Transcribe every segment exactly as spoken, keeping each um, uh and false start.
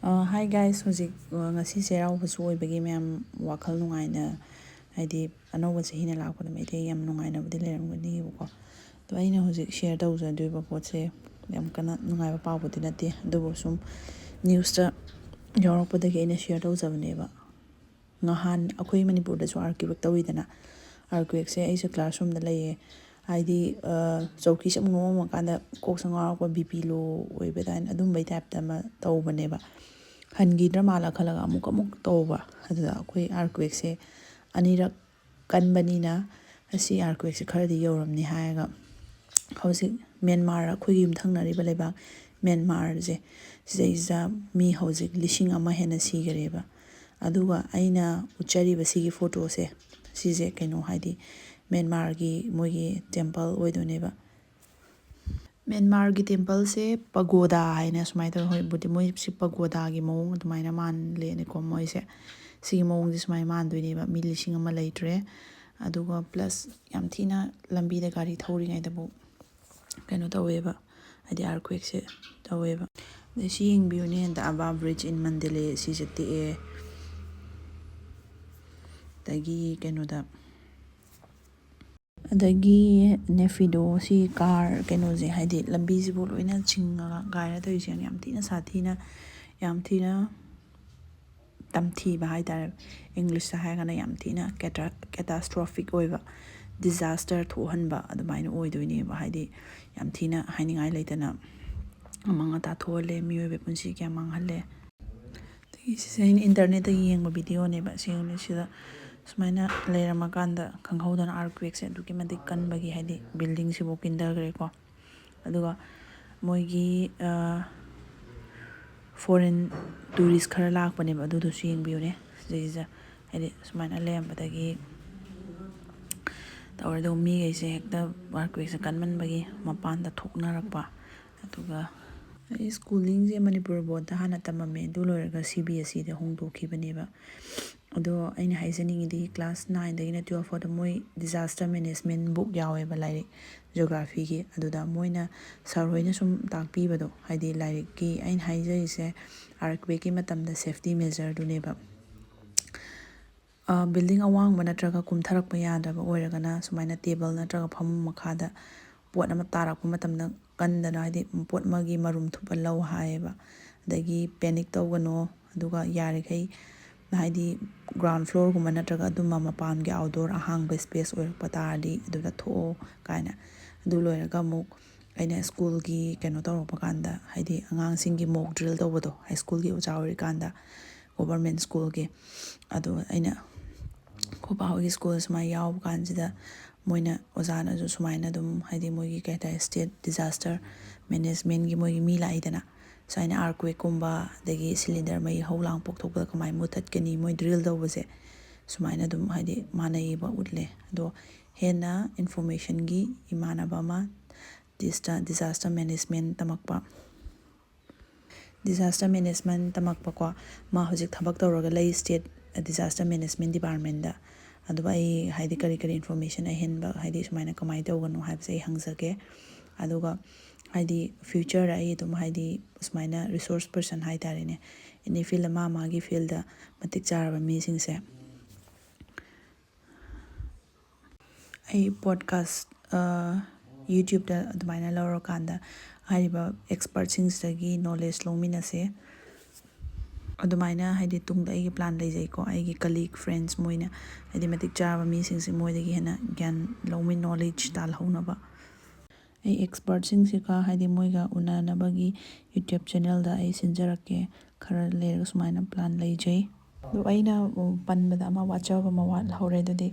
Hi guys, ꯍꯧꯖꯤꯛ ꯉꯁꯤ ꯆꯩꯔꯥꯎꯕꯁꯨ ꯑꯣꯏꯕꯒꯤ ꯃꯌꯥꯝ ꯋꯥꯈꯜ ꯅꯨꯡꯉꯥꯏꯅ, ꯍꯥꯏꯗꯤ ꯑꯅꯧꯕ ꯆꯍꯤꯅ ꯂꯥꯛꯄꯗ ꯃꯩꯇꯩ ꯌꯥꯝ ꯅꯨꯡꯉꯥꯏꯅꯕꯗꯤ ꯂꯩꯔꯝꯒꯅꯤꯕꯀꯣ꯫ ꯑꯗꯣ ꯑꯩꯅ ꯍꯧꯖꯤꯛ ꯁꯤꯌꯔ ꯇꯧꯖꯗꯣꯏꯕ ꯄꯣꯠꯁꯦ ꯌꯥꯝ ꯀꯟꯅ ꯅꯨꯡꯉꯥꯏꯕ ꯄꯥꯎꯕꯨꯗꯤ ꯅꯠꯇꯦ, ꯑꯗꯨꯕꯨ ꯁꯨꯝ ꯅ꯭ꯌꯨꯁꯇ ꯌꯥꯎꯔꯛꯄꯗꯒꯤ ꯑꯩꯅ ꯁꯤꯌꯔ ꯇꯧꯖꯕꯅꯦꯕ꯫ ꯉꯍꯥꯟ ꯑꯩꯈꯣꯏ ꯃꯅꯤꯄꯨꯔꯗꯁꯨ ꯑꯥꯔꯀ꯭ꯋꯦꯛ ꯇꯧꯋꯤꯗꯅ꯫ ꯑꯥꯔꯀ꯭ꯋꯦꯛꯁꯦ ꯑꯩꯁꯦ ꯀ꯭ꯂꯥꯁꯔꯨꯝꯗ ꯂꯩꯌꯦ, ꯍꯥꯏꯗꯤ ꯆꯧꯀꯤꯁꯦ ꯑꯃꯨꯛ ꯅꯣꯝꯃꯀꯥꯟꯗ ꯀꯣꯛꯁꯦ ꯉꯥꯎꯔꯛꯄ, ꯕꯤ ꯄꯤ ꯂꯣ ꯑꯣꯏꯕ ꯑꯗꯨꯃꯥꯏꯅ, ꯑꯗꯨꯝꯕꯩ ꯇꯥꯏꯞꯇ ꯑꯃ ꯇꯧꯕꯅꯦꯕ꯫ ꯍꯟꯈꯤꯗ꯭ꯔꯥ ꯃꯥꯜꯂ ꯈꯜꯂꯒ ꯑꯃꯨꯛ ꯑꯃꯨꯛ ꯇꯧꯕ꯫ ꯑꯗꯨꯗ ꯑꯩꯈꯣꯏ ꯑꯥꯔꯀ꯭ꯋꯦꯛꯁꯦ ꯑꯅꯤꯔꯛ ꯀꯟꯕꯅꯤꯅ ꯑꯁꯤ ꯑꯥꯔꯀ꯭ꯋꯦꯛꯁꯦ ꯈꯔꯗꯤ ꯌꯧꯔꯝꯅꯤ ꯍꯥꯏꯔꯒ, ꯍꯧꯖꯤꯛ ꯃ꯭ꯌꯥꯟꯃꯥꯔ, ꯑꯩꯈꯣꯏꯒꯤ ꯌꯨꯝꯊꯪꯅꯔꯤꯕ ꯂꯩꯕꯥꯛ ꯃ꯭ꯌꯥꯟꯃꯥꯔꯁꯦ, ꯁꯤꯗꯩꯁꯤꯗ ꯃꯤ ꯍꯧꯖꯤꯛ ꯂꯤꯁꯤꯡ ꯑꯃ ꯍꯦꯟꯅ ꯁꯤꯈꯔꯦꯕ꯫ ꯑꯗꯨꯒ ꯑꯩꯅ ꯎꯠꯆꯔꯤꯕ ꯁꯤꯒꯤ ꯐꯣꯇꯣꯁꯦ, ꯁꯤꯁꯦ ꯀꯩꯅꯣ, ꯍꯥꯏꯗꯤ ꯃ꯭ꯌꯥꯟꯃꯥꯔꯒꯤ ꯃꯣꯏꯒꯤ ꯇꯦꯝꯄꯜ ꯑꯣꯏꯗꯣꯏꯅꯦꯕ꯫ ꯃ꯭ꯌꯥꯟꯃꯥꯔꯒꯤ ꯇꯦꯝꯄꯜꯁꯦ ꯄꯒꯣꯗꯥ ꯍꯥꯏꯅ ꯁꯨꯃꯥꯏꯅ ꯇꯧꯋꯦ꯫ ꯍꯣꯏ, ꯕꯨꯗꯤ ꯃꯣꯏ ꯁꯤ ꯄꯒꯣꯗꯥꯒꯤ ꯃꯑꯣꯡ ꯑꯗꯨꯃꯥꯏꯅ ꯃꯥꯜꯂꯦꯅꯦꯀꯣ ꯃꯣꯏꯁꯦ꯫ ꯁꯤꯒꯤ ꯃꯑꯣꯡꯁꯦ ꯁꯨꯃꯥꯏꯅ ꯃꯥꯟꯗꯣꯏꯅꯦꯕ, ꯃꯤ ꯂꯤꯁꯤꯡ ꯑꯃ ꯂꯩꯇ꯭ꯔꯦ꯫ ꯑꯗꯨꯒ ꯄ꯭ꯂꯁ ꯌꯥꯝ ꯊꯤꯅ ꯂꯝꯕꯤꯗ ꯒꯥꯔꯤ ꯊꯧꯔꯤꯉꯩꯗꯕꯨ ꯀꯩꯅꯣ ꯇꯧꯋꯦꯕ, ꯍꯥꯏꯗꯤ ꯑꯥꯔꯀ꯭ꯋꯦꯛꯁꯦ ꯇꯧꯋꯦꯕ꯫ ꯑꯗꯩ ꯁꯤ ꯌꯦꯡꯕꯤꯌꯨꯅꯦ, The Ava Bridge in Mandalay, ꯁꯤꯁꯦ ꯇꯦꯛꯑꯦ꯫ ꯑꯗꯒꯤ ꯀꯩꯅꯣꯗ, ꯑꯗꯒꯤ ꯅꯦꯐꯤꯗꯣ ꯁꯤ ꯀꯥꯔ ꯀꯩꯅꯣꯁꯦ, ꯍꯥꯏꯗꯤ ꯂꯝꯕꯤꯁꯤꯕꯨ ꯂꯣꯏꯅ ꯆꯤꯡꯉꯒ ꯒꯥꯏꯔ ꯇꯧꯔꯤꯁꯦ ꯌꯥꯝ ꯊꯤꯅ ꯁꯥꯊꯤꯅ, ꯌꯥꯝ ꯊꯤꯅ ꯇꯝꯊꯤꯕ ꯍꯥꯏꯇꯥꯔꯦ꯫ ꯏꯪꯂꯤꯁꯇ ꯍꯥꯏꯔꯒꯅ ꯌꯥꯝ ꯊꯤꯅ ꯀꯦꯇꯥ-, ꯀꯦꯇꯥꯁꯇ꯭ꯔꯣꯐꯤꯛ ꯑꯣꯏꯕ, ꯗꯤꯖꯥꯁꯇꯔ ꯊꯣꯛꯍꯟꯕ ꯑꯗꯨꯃꯥꯏꯅ ꯑꯣꯏꯗꯣꯏꯅꯦꯕ꯫ ꯍꯥꯏꯗꯤ ꯌꯥꯝ ꯊꯤꯅ ꯍꯥꯏꯅꯤꯡꯉꯥꯏ ꯂꯩꯇꯅ ꯑꯃꯥꯡ ꯑꯇꯥ ꯊꯣꯛꯍꯜꯂꯦ, ꯃꯤꯑꯣꯏꯕ ꯄꯨꯟꯁꯤ ꯀꯌꯥ ꯃꯥꯡꯍꯜꯂꯦ꯫ ꯑꯗꯒꯤ ꯁꯤꯁꯦ ꯑꯩꯅ ꯏꯟꯇꯔꯅꯦꯠꯇ ꯌꯦꯡꯕ ꯚꯤꯗꯤꯑꯣꯅꯦꯕ꯫ ꯁꯤꯒꯤ ꯁꯤꯗ ꯁꯨꯃꯥꯏꯅ ꯂꯩꯔꯝꯃꯀꯥꯟꯗ ꯈꯪꯍꯧꯗꯅ ꯑꯥꯔꯀ꯭ꯋꯦꯛꯁꯦ ꯑꯗꯨꯛꯀꯤ ꯃꯇꯤꯛ ꯀꯟꯕꯒꯤ, ꯍꯥꯏꯗꯤ ꯕꯤꯜꯗꯤꯡꯁꯤꯐꯥꯎ ꯀꯤꯟꯊꯈ꯭ꯔꯦꯀꯣ꯫ ꯑꯗꯨꯒ ꯃꯣꯏꯒꯤ ꯐꯣꯔꯦꯟ ꯇꯨꯔꯤꯁ ꯈꯔ ꯂꯥꯛꯄꯅꯦꯕ, ꯑꯗꯨꯗꯨꯁꯨ ꯌꯦꯡꯕꯤꯌꯨꯅꯦ꯫ ꯁꯤꯗꯩꯁꯤꯗ ꯍꯥꯏꯗꯤ ꯁꯨꯃꯥꯏꯅ ꯂꯩꯔꯝꯕꯗꯒꯤ ꯇꯧꯔꯦ꯫ ꯑꯗꯨꯒ ꯃꯤꯈꯩꯁꯦ ꯍꯦꯛꯇ ꯑꯥꯔꯀ꯭ꯋꯦꯛꯁꯦ ꯀꯟꯃꯟꯕꯒꯤ ꯃꯄꯥꯟꯗ ꯊꯣꯛꯅꯔꯛꯄ꯫ ꯑꯗꯨꯒ ꯑꯩ ꯁ꯭ꯀꯨꯂꯤꯡꯁꯦ ꯃꯅꯤꯄꯨꯔ ꯕꯣꯔꯗꯇ ꯍꯥꯟꯅ ꯇꯝꯃꯝꯃꯦ, ꯑꯗꯨ ꯂꯣꯏꯔꯒ ꯁꯤ ꯕꯤ ꯑꯦꯁ ꯏꯗ ꯍꯣꯡꯗꯣꯛꯈꯤꯕꯅꯦꯕ꯫ ꯑꯗꯣ ꯑꯩꯅ ꯍꯥꯏꯖꯅꯤꯡꯉꯤꯗꯤ, ꯀ꯭ꯂꯥꯁ ꯅꯥꯏꯟꯗꯒꯤꯅ ꯇꯨꯌꯦꯜꯐ ꯐꯥꯎꯗ ꯃꯣꯏ ꯗꯤꯖꯥꯁꯇꯔ ꯃꯦꯅꯦꯖꯃꯦꯟ ꯕꯨꯛ ꯌꯥꯎꯋꯦꯕ, ꯂꯥꯏꯔꯤꯛ꯫ ꯖꯤꯑꯣꯒ꯭ꯔꯥꯐꯤꯒꯤ꯫ ꯑꯗꯨꯗ ꯃꯣꯏꯅ, ꯁꯥꯔ ꯍꯣꯏꯅ ꯁꯨꯝ ꯇꯥꯛꯄꯤꯕꯗꯣ, ꯍꯥꯏꯗꯤ ꯂꯥꯏꯔꯤꯛꯀꯤ, ꯑꯩꯅ ꯍꯥꯏꯖꯔꯤꯁꯦ ꯑꯥꯔꯠꯀ꯭ꯋꯦꯛꯀꯤ ꯃꯇꯝꯗ ꯁꯦꯐꯇꯤ ꯃꯦꯖꯔꯗꯨꯅꯦꯕ꯫ ꯕꯤꯜꯗꯤꯡ ꯑꯋꯥꯡꯕ ꯅꯠꯇ꯭ꯔꯒ ꯀꯨꯝꯊꯔꯛꯄ ꯌꯥꯗ꯭ꯔꯕ ꯑꯣꯏꯔꯒꯅ, ꯁꯨꯃꯥꯏꯅ ꯇꯦꯕꯜ ꯅꯠꯇ꯭ꯔꯒ ꯐꯃꯨꯡ ꯃꯈꯥꯗ ꯄꯣꯠ ꯑꯃ ꯇꯥꯔꯛꯄ ꯃꯇꯝꯗ ꯀꯟꯗꯅ, ꯍꯥꯏꯗꯤ ꯄꯣꯠ ꯑꯃꯒꯤ ꯃꯔꯨꯝ ꯊꯨꯞꯄ ꯂꯧ ꯍꯥꯏꯌꯦꯕ꯫ ꯑꯗꯒꯤ ꯄꯦꯅꯤꯛ ꯇꯧꯒꯅꯣ, ꯑꯗꯨꯒ ꯌꯥꯔꯤꯈꯩ ꯍꯥꯏꯗꯤ ꯒ꯭ꯔꯥꯎꯟ ꯐ꯭ꯂꯣꯔꯒꯨꯝꯕ ꯅꯠꯇ꯭ꯔꯒ ꯑꯗꯨꯝꯕ ꯃꯄꯥꯟꯒꯤ ꯑꯥꯎꯠꯗꯣꯔ ꯑꯍꯥꯡꯕ ꯁ꯭ꯄꯦꯁ ꯑꯣꯏꯔꯛꯄ ꯇꯥꯔꯗꯤ ꯑꯗꯨꯗ ꯊꯣꯛꯑꯣ ꯀꯥꯏꯅ꯫ ꯑꯗꯨ ꯂꯣꯏꯔꯒ ꯑꯃꯨꯛ ꯑꯩꯅ ꯁ꯭ꯀꯨꯜꯒꯤ ꯀꯩꯅꯣ ꯇꯧꯔꯛꯄ ꯀꯥꯟꯗ, ꯍꯥꯏꯗꯤ ꯑꯉꯥꯡꯁꯤꯡꯒꯤ ꯃꯣꯛ ꯗ꯭ꯔꯤꯜ ꯇꯧꯕꯗꯣ, ꯍꯥꯏ ꯁ꯭ꯀꯨꯜꯒꯤ ꯑꯣꯖꯥ ꯑꯣꯏꯔꯤꯀꯥꯟꯗ, ꯒꯣꯕꯔꯃꯦꯟ ꯁ꯭ꯀꯨꯜꯒꯤ꯫ ꯑꯗꯣ ꯑꯩꯅ ꯑꯩꯈꯣꯏ ꯕꯥ ꯍꯣꯏꯒꯤ ꯁ꯭ꯀꯨꯜ ꯁꯨꯃꯥꯏꯅ ꯌꯥꯎꯕ ꯀꯥꯟꯁꯤꯗ ꯃꯣꯏꯅ, ꯑꯣꯖꯥꯅꯁꯨ ꯁꯨꯃꯥꯏꯅ ꯑꯗꯨꯝ, ꯍꯥꯏꯗꯤ ꯃꯣꯏꯒꯤ ꯀꯩ ꯍꯥꯏꯇꯥꯔꯦ, ꯁ꯭ꯇꯦꯠ ꯗꯤꯖꯥꯁꯇꯔ ꯃꯦꯅꯦꯖꯃꯦꯟꯒꯤ ꯃꯣꯏꯒꯤ ꯃꯤ ꯂꯥꯛꯏꯗꯅ, ꯁꯨꯃꯥꯏꯅ ꯑꯥꯔꯀ꯭ꯋꯦꯛꯀꯨꯝꯕ ꯑꯗꯒꯤ ꯁꯤꯂꯤꯟꯗꯔ ꯃꯩ ꯍꯧ ꯂꯥꯡ ꯄꯣꯛꯊꯣꯛꯄꯗ ꯀꯃꯥꯏꯅ ꯃꯨꯊꯠꯀꯅꯤ, ꯃꯣꯏ ꯗ꯭ꯔꯤꯜ ꯇꯧꯕꯁꯦ ꯁꯨꯃꯥꯏꯅ ꯑꯗꯨꯝ ꯍꯥꯏꯗꯤ ꯃꯥꯟꯅꯩꯌꯦꯕ, ꯎꯠꯂꯦ꯫ ꯑꯗꯣ ꯍꯦꯟꯅ ꯏꯟꯐꯣꯔꯃꯦꯁꯟꯒꯤ ꯏꯃꯥꯟꯅꯕ ꯑꯃ ꯗꯤꯁꯇ-, ꯗꯤꯖꯥꯁꯇꯔ ꯃꯦꯅꯦꯖꯃꯦꯟ ꯇꯝꯃꯛꯄ, ꯗꯤꯖꯥꯁꯇꯔ ꯃꯦꯅꯦꯖꯃꯦꯟ ꯇꯝꯃꯛꯄꯀꯣ, ꯃꯥ ꯍꯧꯖꯤꯛ ꯊꯕꯛ ꯇꯧꯔꯒ ꯂꯩ ꯁ꯭ꯇꯦꯠ ꯗꯤꯖꯥꯁꯇꯔ ꯃꯦꯅꯦꯖꯃꯦꯟ ꯗꯤꯄꯥꯔꯠꯃꯦꯟꯗ꯫ ꯑꯗꯨꯒ ꯑꯩ ꯍꯥꯏꯗꯤ ꯀꯔꯤ ꯀꯔꯤ ꯏꯟꯐꯣꯔꯃꯦꯁꯟ ꯑꯍꯦꯟꯕ, ꯍꯥꯏꯗꯤ ꯁꯨꯃꯥꯏꯅ ꯀꯃꯥꯏꯅ ꯇꯧꯒꯅꯣ ꯍꯥꯏꯕꯁꯦ ꯑꯩ ꯍꯪꯖꯒꯦ꯫ ꯑꯗꯨꯒ ꯍꯥꯏꯗꯤ ꯐ꯭ꯌꯨꯆꯔꯗ ꯑꯩ ꯑꯗꯨꯝ ꯍꯥꯏꯗꯤ ꯁꯨꯃꯥꯏꯅ ꯔꯤꯁꯣꯔꯁ ꯄꯔꯁꯟ ꯍꯥꯏ ꯇꯥꯔꯦꯅꯦ, ꯑꯦꯅꯤ ꯐꯤꯜꯗ, ꯃꯥ ꯃꯥꯒꯤ ꯐꯤꯜꯗ ꯃꯇꯤꯛ ꯆꯥꯔꯕ ꯃꯤꯁꯤꯡꯁꯦ ꯑꯩ ꯄꯣꯗꯀꯥꯁ ꯌꯨꯇ꯭ꯌꯨꯕꯇ ꯑꯗꯨꯃꯥꯏꯅ ꯂꯧꯔꯀꯥꯟꯗ ꯍꯥꯏꯔꯤꯕ ꯑꯦꯛꯁꯄꯔꯠꯁꯤꯡꯁꯤꯗꯒꯤ ꯅꯣꯂꯦꯖ ꯂꯧꯃꯤꯟꯅꯁꯦ꯫ ꯑꯗꯨꯃꯥꯏꯅ ꯍꯥꯏꯗꯤ ꯇꯨꯡꯗ ꯑꯩꯒꯤ ꯄ꯭ꯂꯥꯟ ꯂꯩꯖꯩꯀꯣ, ꯑꯩꯒꯤ ꯀꯂꯤꯛ ꯐ꯭ꯔꯦꯟꯁ ꯃꯣꯏꯅ ꯍꯥꯏꯗꯤ ꯃꯇꯤꯛ ꯆꯥꯕ ꯃꯤꯁꯤꯡꯁꯦ ꯃꯣꯏꯗꯒꯤ ꯍꯦꯟꯅ ꯒ꯭ꯌꯥꯟ ꯂꯧꯃꯤ, ꯅꯣꯂꯦꯖ ꯇꯥꯜꯍꯧꯅꯕ꯫ ꯑꯩ ꯑꯦꯛꯁꯄꯔꯠꯁꯤꯡꯁꯤꯒ ꯍꯥꯏꯗꯤ ꯃꯣꯏꯒ ꯎꯅꯅꯕꯒꯤ ꯌꯨꯇ꯭ꯌꯨꯕ ꯆꯦꯅꯦꯜꯗ ꯑꯩ ꯁꯤꯟꯖꯔꯛꯀꯦ꯫ ꯈꯔ ꯂꯩꯔꯒ ꯁꯨꯃꯥꯏꯅ ꯄ꯭ꯂꯥꯟ ꯂꯩꯖꯩ꯫ ꯑꯗꯣ ꯑꯩꯅ ꯄꯟꯕꯗ ꯑꯃ ꯋꯥꯠꯆꯕ ꯑꯃ ꯋꯥꯠꯍꯧꯔꯦ꯫ ꯑꯗꯨꯗꯤ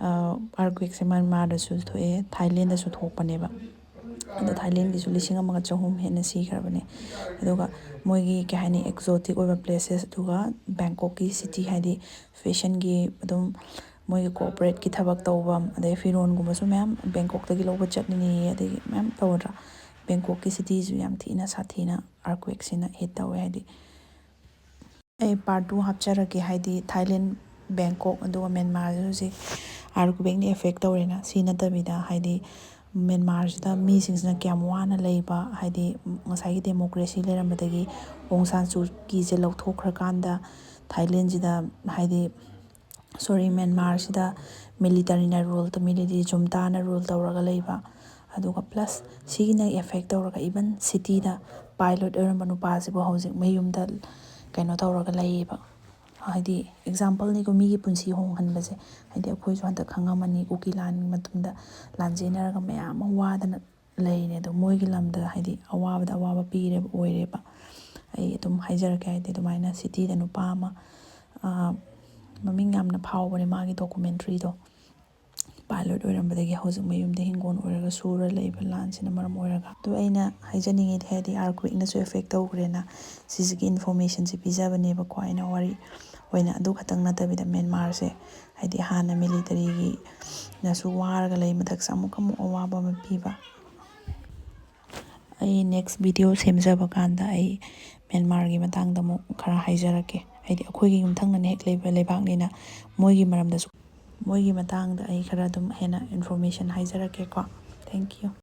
ꯑꯥꯔꯀ꯭ꯋꯦꯛꯁꯦ ꯃ꯭ꯌꯥꯟꯃꯥꯔꯗꯁꯨ ꯊꯣꯛꯑꯦ, ꯊꯥꯏꯂꯦꯟꯗꯁꯨ ꯊꯣꯛꯄꯅꯦꯕ꯫ ꯑꯗꯣ ꯊꯥꯏꯂꯦꯟꯒꯤꯁꯨ ꯂꯤꯁꯤꯡ ꯑꯃꯒ ꯆꯍꯨꯝ ꯍꯦꯟꯅ ꯁꯤꯈ꯭ꯔꯕꯅꯦ꯫ ꯑꯗꯨꯒ ꯃꯣꯏꯒꯤ ꯀꯩ ꯍꯥꯏꯅꯤ, ꯑꯦꯛꯖꯣꯇꯤꯛ ꯑꯣꯏꯕ ꯄ꯭ꯂꯦꯁꯦꯁ, ꯑꯗꯨꯒ ꯕꯦꯡꯀꯣꯛꯀꯤ ꯁꯤꯇꯤ ꯍꯥꯏꯗꯤ ꯐꯦꯁꯟꯒꯤ ꯑꯗꯨꯝ ꯃꯣꯏꯒꯤ ꯀꯣꯑꯣꯄꯔꯦꯠꯀꯤ ꯊꯕꯛ ꯇꯧꯕ, ꯑꯗꯩ ꯐꯤꯔꯣꯟꯒꯨꯝꯕꯁꯨ ꯃꯌꯥꯝ ꯕꯦꯡꯀꯣꯛꯇꯒꯤ ꯂꯧꯕ ꯆꯠꯅꯤꯡꯉꯦ, ꯑꯗꯒꯤ ꯃꯌꯥꯝ ꯇꯧꯗ꯭ꯔꯥ꯫ ꯕꯦꯡꯀꯣꯛꯀꯤ ꯁꯤꯇꯤꯁꯨ ꯌꯥꯝ ꯊꯤꯅ ꯁꯥꯊꯤꯅ ꯑꯥꯔꯀ꯭ꯋꯦꯛꯁꯤꯅ ꯍꯤꯠ ꯇꯧꯋꯦ꯫ ꯍꯥꯏꯗꯤ ꯑꯩ ꯄꯥꯔꯠ ꯇꯨ ꯍꯥꯞꯆꯔꯛꯀꯦ꯫ ꯍꯥꯏꯗꯤ ꯊꯥꯏꯂꯦꯟ, ꯕꯦꯡꯀꯣꯛ, ꯑꯗꯨꯒ ꯃ꯭ꯌꯥꯟꯃꯥꯔꯁꯨ ꯍꯧꯖꯤꯛ ꯑꯥꯔꯀ꯭ꯋꯦꯛꯅ ꯑꯦꯐꯦꯛ ꯇꯧꯔꯦꯅ꯫ ꯁꯤ ꯅꯠꯇꯕꯤꯗ ꯍꯥꯏꯗꯤ ꯃ꯭ꯌꯥꯟꯃꯥꯔꯁꯤꯗ ꯃꯤꯁꯤꯡꯁꯤꯅ ꯀꯌꯥꯝ ꯋꯥꯅ ꯂꯩꯕ, ꯍꯥꯏꯗꯤ ꯉꯁꯥꯏꯒꯤ democracy ꯂꯩꯔꯝꯕꯗꯒꯤ ꯑꯣꯡ ꯁꯥꯟ ꯁꯨ ꯀꯤꯁꯦ ꯂꯧꯊꯣꯛꯈ꯭ꯔꯀꯥꯟꯗ ꯊꯥꯏꯂꯦꯟꯁꯤꯗ, ꯍꯥꯏꯗꯤ, sorry, ꯃ꯭ꯌꯥꯟꯃꯥꯔꯁꯤꯗ militaryꯅ rule, military juntaꯅ rule ꯇꯧꯔꯒ ꯂꯩꯕ, ꯑꯗꯨꯒ plus ꯁꯤꯒꯤꯅ effect ꯇꯧꯔꯒ even cityꯗ pilot ꯑꯣꯏꯔꯝꯕ ꯅꯨꯄꯥꯁꯤꯕꯨ ꯍꯧꯖꯤꯛ ꯃꯌꯨꯝꯗ ꯀꯩꯅꯣ ꯇꯧꯔꯒ ꯂꯩꯌꯦꯕ꯫ ꯍꯥꯏꯗꯤ exampleꯅꯤꯀꯣ, ꯃꯤꯒꯤ ꯄꯨꯟꯁꯤ ꯍꯣꯡꯍꯟꯕꯁꯦ꯫ ꯍꯥꯏꯗꯤ ꯑꯩꯈꯣꯏꯁꯨ ꯍꯟꯗꯛ ꯈꯪꯉꯝꯃꯅꯤ, ꯀꯨꯀꯤ ꯂꯥꯟꯒꯤ ꯃꯇꯨꯡꯗ ꯂꯥꯟ ꯆꯦꯟꯅꯔꯒ ꯃꯌꯥꯝ ꯑꯃ ꯋꯥꯗꯅ ꯂꯩꯔꯤꯅꯦ꯫ ꯑꯗꯣ ꯃꯣꯏꯒꯤ ꯂꯝꯗ ꯍꯥꯏꯗꯤ ꯑꯋꯥꯕꯗ ꯑꯋꯥꯕ ꯄꯤꯔꯦꯕ, ꯑꯣꯏꯔꯦꯕ꯫ ꯑꯩ ꯑꯗꯨꯝ ꯍꯥꯏꯖꯔꯛꯀꯦ, ꯍꯥꯏꯗꯤ ꯑꯗꯨꯃꯥꯏꯅ cityꯗ ꯅꯨꯄꯥ ꯑꯃ, ꯑꯥ, ꯃꯃꯤꯡ ꯌꯥꯝꯅ ꯐꯥꯎꯕꯅꯦ ꯃꯥꯒꯤ documentaryꯗꯣ, pilot ꯑꯣꯏꯔꯝꯕꯗꯒꯤ ꯍꯧꯖꯤꯛ ꯃꯌꯨꯝꯗ ꯍꯤꯡꯒꯣꯜ ꯑꯣꯏꯔꯒ ꯁꯨꯔ ꯂꯩꯕ, ꯂꯥꯟꯁꯤꯅ ꯃꯔꯝ ꯑꯣꯏꯔꯒ꯫ ꯑꯗꯣ ꯑꯩꯅ ꯍꯥꯏꯖꯅꯤꯡꯉꯤꯗꯤ, ꯍꯥꯏꯗꯤ earthquakeꯅꯁꯨ effect ꯇꯧꯈ꯭ꯔꯦꯅ ꯁꯤꯁꯤꯒꯤ informationꯁꯦ ꯄꯤꯖꯕꯅꯦꯕꯀꯣ ꯑꯩꯅ ꯋꯥꯔꯤ ꯑꯣꯏꯅ꯫ ꯑꯗꯨ ꯈꯛꯇꯪ ꯅꯠꯇꯕꯤꯗ ꯃ꯭ꯌꯥꯟꯃꯥꯔꯁꯦ ꯍꯥꯏꯗꯤ ꯍꯥꯟꯅ militaryꯒꯤꯅꯁꯨ ꯋꯥꯔꯒ ꯂꯩ, ꯃꯊꯛꯁꯦ ꯑꯃꯨꯛꯀ ꯑꯃꯨꯛ ꯑꯋꯥꯕ ꯑꯃ ꯄꯤꯕ꯫ ꯑꯩ next video ꯁꯦꯝꯖꯕ ꯀꯥꯟꯗ ꯑꯩ ꯃ꯭ꯌꯥꯟꯃꯥꯔꯒꯤ ꯃꯇꯥꯡꯗ ꯑꯃꯨꯛ ꯈꯔ ꯍꯥꯏꯖꯔꯛꯀꯦ꯫ ꯍꯥꯏꯗꯤ ꯑꯩꯈꯣꯏꯒꯤ ꯌꯨꯝꯊꯪꯅꯅ ꯍꯦꯛ ꯂꯩꯕ ꯂꯩꯕꯥꯛꯅꯤꯅ ꯃꯣꯏꯒꯤ ꯃꯔꯝꯗꯁꯨ, ꯃꯣꯏꯒꯤ ꯃꯇꯥꯡꯗ ꯑꯩ ꯈꯔ ꯑꯗꯨꯝ ꯍꯦꯟꯅ information ꯍꯥꯏꯖꯔꯛꯀꯦꯀꯣ꯫ Thank you꯫